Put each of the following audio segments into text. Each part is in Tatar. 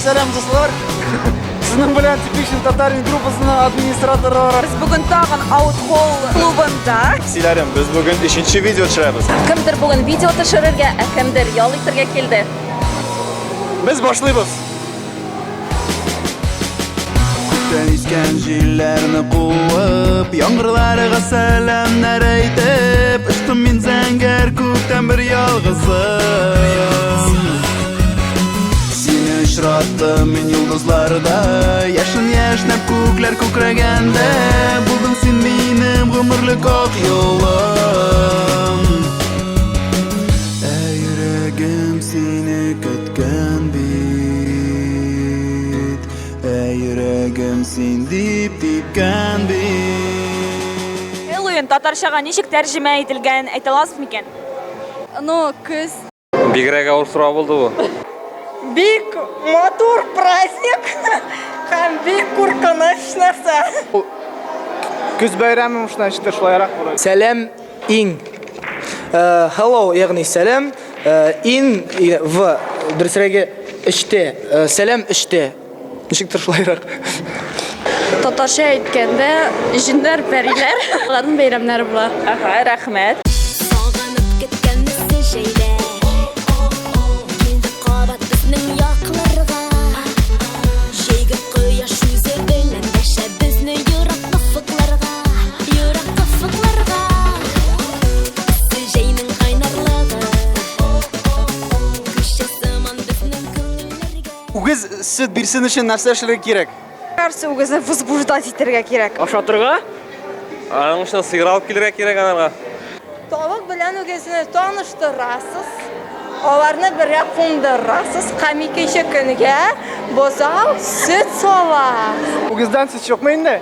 Сәлам, дуслар! Сезнең белән Типичный татарин группасының администраторлары. Без бүген тагын Out Hall клубында. Силәрем, без бүген өченче видео төшерәбез. Кемдер бүген видео төшерергә, ә кемдер ял итәргә килде. Без башлыйбыз. Күктән искән җилләрне куып, яңгырларга сәламнәр әйтеп, очтым мин зәңгәр күктән бер ялгызым. Сине очраттым мин йолдызларда, яшен яшьнәп күкләр күкрәгәндә, булдың син минем гомерлек ак юлым. Ә йөрәгем сине көткән бит, ә йөрәгем син дип типкән бит. Хэллоуин татарчага ничек тәрҗемә ителгәнен әйтә аласыз микән? Ну, көз. Бигрәк авыр сорау булды бу. Бик матур праздник һәм бик куркыныч нәрсә. Көз бәйрәме значит, шулайрак вроде. Сәлам иң. Hello, ягъни сәлам, in в, дөресрәге эчтә, сәлам эчтә. Ничектер шулайрак. Татарча әйткәндә, җеннәр, пәриләр, аларның бәйрәмнәре була. Ага, рәхмәт. Сагынып көткән эссе җәйләр Килде кабат безнең якларга. Җәйге кояш үзе белән дәшә безне ерак офыкларга, ерак офыкларга. Эссе җәйнең кайнарлыгы Күчә сыман безнең күңелләргә. Үгез сөт бирсен өчен нәрсә эшләргә кирәк? Кажется, үгезне возбуждать итәргә кирәк. Ашатырга? Аның өчен сыер алып килергә кирәк анарга. Тавык белән үгезне таныштырасыз, аларны бергә кундырасыз һәм икенче көнгә бозау сөт сава. Үгездән сөт чыкмый инде.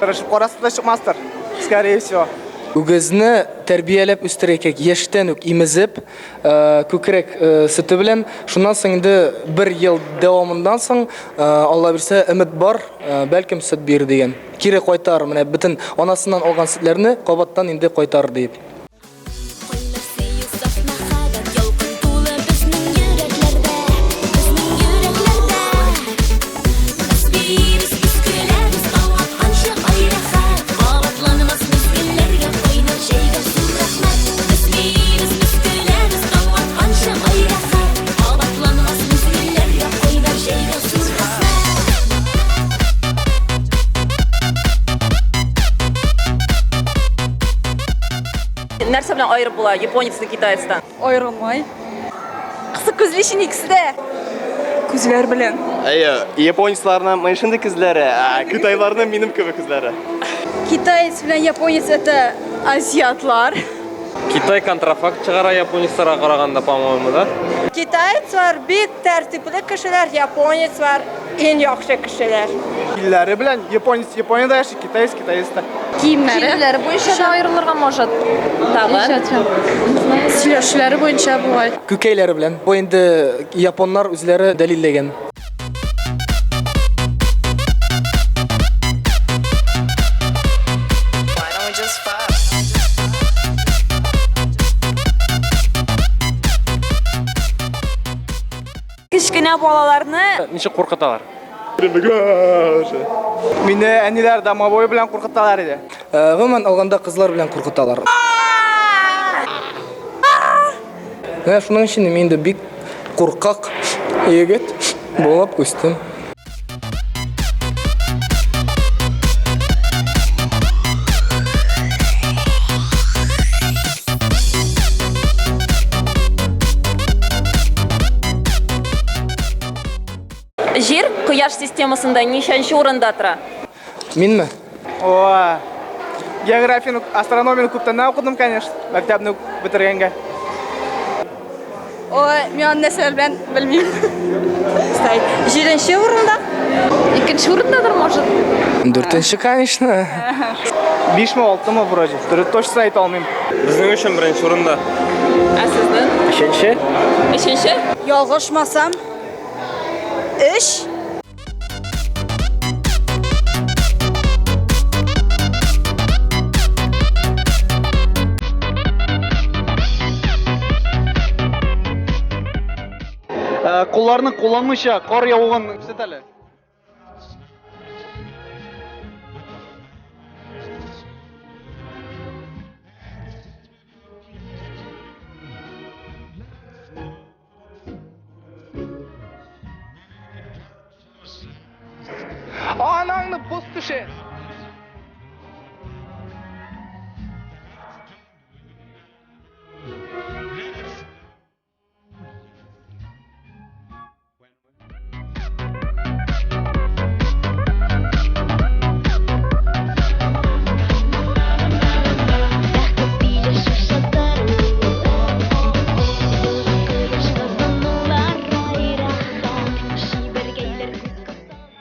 Тырышып караса да чыкмастыр, скорее всего. Үгезне тәрбияләп үстерергә кирәк, яшьтән үк имезеп, күкрәк сөте белән. Шуннан соң инде бер ел дәвамыннан соң, Алла бирсә, өмет бар, бәлкем сөт бирер дигән. Кире кайтар, менә бөтен анасыннан алган сөтләрне кабаттан инде кайтар диеп. Кайнар сөю, саф мәхәббәт, ялкын тулы безнең йөрәкләрдә, безнең йөрәкләрдә. Без биибез, без көләбез, таң атканчы ай рәхәт, кабатланмас мизгелләргә кайнар җәйгә зур рәхмәт. Без биибез, без көләбез, таң атканчы ай рәхәт, кабатланмас мизгелләргә кайнар җәйгә зур рәхмәт. Нәрсә белән аерып була японецны китаецтан? Аерылмай. Кысык күзле өчен икесе дә. Күзләр белән. Әйе, японецларның менә шундый күзләре, ә кытайларның минем кебек күзләре. Китаец белән японец это азиатлар. Китай контрафакт чыгара японецларга караганда, по-моему, да? Китаецлар бик тәртипле кешеләр, японецлар иң яхшы кешеләр. Илләре белән японец Япониядә яши, китаец Китаеста. Киемнәре. Киемнәре буенча да аерылырга может. Тагын. Сөйләшүләре буенча бугай. Күкәйләре белән. Бу инде японнар үзләре дәлилләгән. Кечкенә балаларны Ничек куркыталар? Мине әниләр домовой белән куркыталар иде. Гомумән алганда кызлар белән куркыталар. Менә шуның өчен мин инде бик куркак егет булып үстем. Җир Кояш системасында ничәнче урында тора? Минме? О, географияне, астрономияне күптәннән укыдым, конечно, мәктәпне үк бетергәнгә. Ой, мин аны нәрсәләр белән белмим. Җиденче урында. Икенче урындадыр, может. Дүртенче, конечно. Бишме, алтымы вроде. Точно әйтә алмыйм. Безнең өчен беренче урында. Ә сезнең? Өченче. Өченче? Ялгышмасам, өч. Кулларны кулланмыйча кар явуын күрсәт әле. Анаңны боз төшә.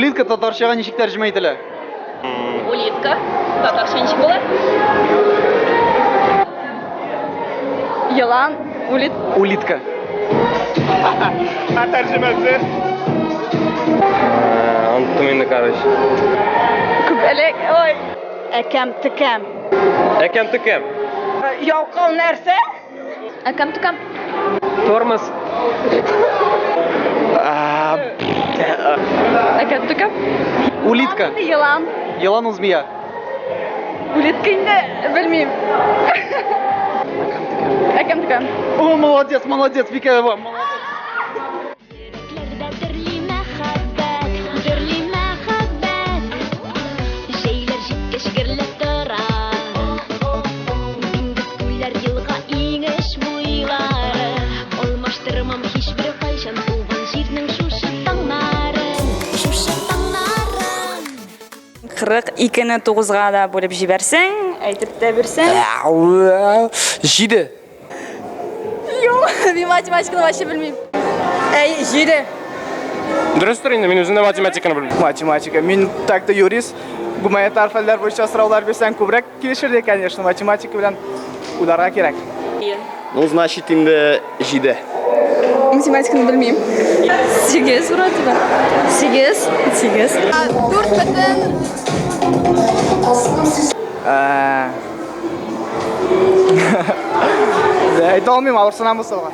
Улитка татарчага ничек тәрҗемә ителә? Улитка. Татарча ничек була? Елан, улит. Улитка. Ә тәрҗемәсе? Оныттым инде, короче. Күбәләк, ой. Әкәм текәм. Әкәм төкәм. Ялкау нәрсә? Әкәм төкәм. Тормоз. Әкәм төкәм. Улитка. Елан. Елан ул змея. Улитка инде белмим. Әкәм төкәм. О, молодец, молодец, Бикә, молодец. Йөрәкләрдә дөрли мәхәббәт, дөрли мәхәббәт. Җәйләр җиткәч гөрләп тора. Диңгез, күлләр, елга, инеш буйлары. Алмаштырмам һичбер кайчан туган җирнең шушы таңнарын, шушы таңнарын. 42-не 9-га да бүлеп җибәрсәң, әйтеп тә бирсәң. Җиде. Юк, мин математиканы вообще белмим. Әй, җиде. Дөрестер инде, мин үзем дә математиканы белмим. Математика. Мин так-то юрист. Гуманитар фәннәр буенча сораулар бирсәң күбрәк килешер иде, конечно. Математика белән уйларга кирәк. Ну, значит, инде җиде. Математиканы белмим. 8 вроде бы. 8. 8. Дүрт бөтен. Әйтә алмыйм, авырсынам бу сорауга.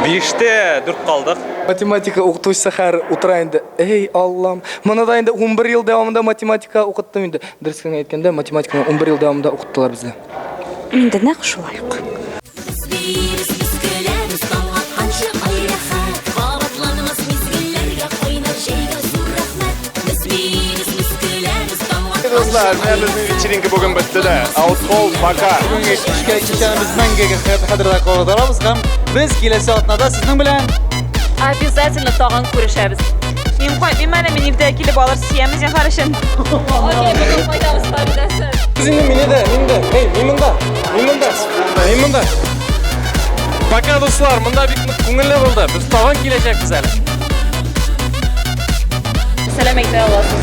Биштә дүрт калдык. Математика укытучысы хәр утыра инде. Эй, Аллам. Моны да инде 11 ел дәвамында математика укыттым инде. Дөресен генә әйткәндә, математиканы 11 ел дәвамында укыттылар безгә. Мин дә нәкъ шулай ук. Без биибез, без көләбез, таң атканчы ай рәхәт. Кабатланмас мизгелләргә кайнар җәйгә зур рәхмәт. Без биибез, без көләбез, таң атканчы Дуслар, менә безнең вечеринка бүген бетте дә. Аутхолл, пока. Бүгенге кичкә кичәне без мәңгегә хәтердә калдырабыз һәм без киләсе атнада сезнең белән Обязательно тагын күрешәбез. Мин кайтмыйм әле, мин иртәгә килеп алыр сиям зинһар өчен. Окей, бүген кайтабыз, обязательно. Инде мине дә, мин дә. Эй, мин монда. Мин монда. Мин монда. Пока, дуслар, монда бик нык күңелле булды. Без тагын киләчәкбез әле. Сәлам әйтә аласыз.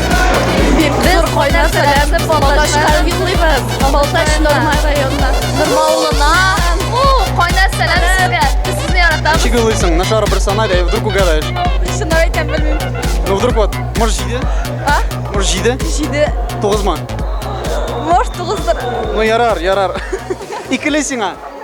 Без кайнар сәлам Балтачка юллыйбыз. Балтач Норма районына. Норма авылына. О, кайнар сәлам сезгә. Без сезне яратабыз. Ничек уйлыйсың, на шар бер сана, да, и вдруг угадаешь. Чынлап әйтәм, белмим. Ну, вдруг вот, может, җиде? А? Может, җиде? Җиде. Тугызмы? Может, тугыздыр. Ну, ярар, ярар. Икеле сиңа.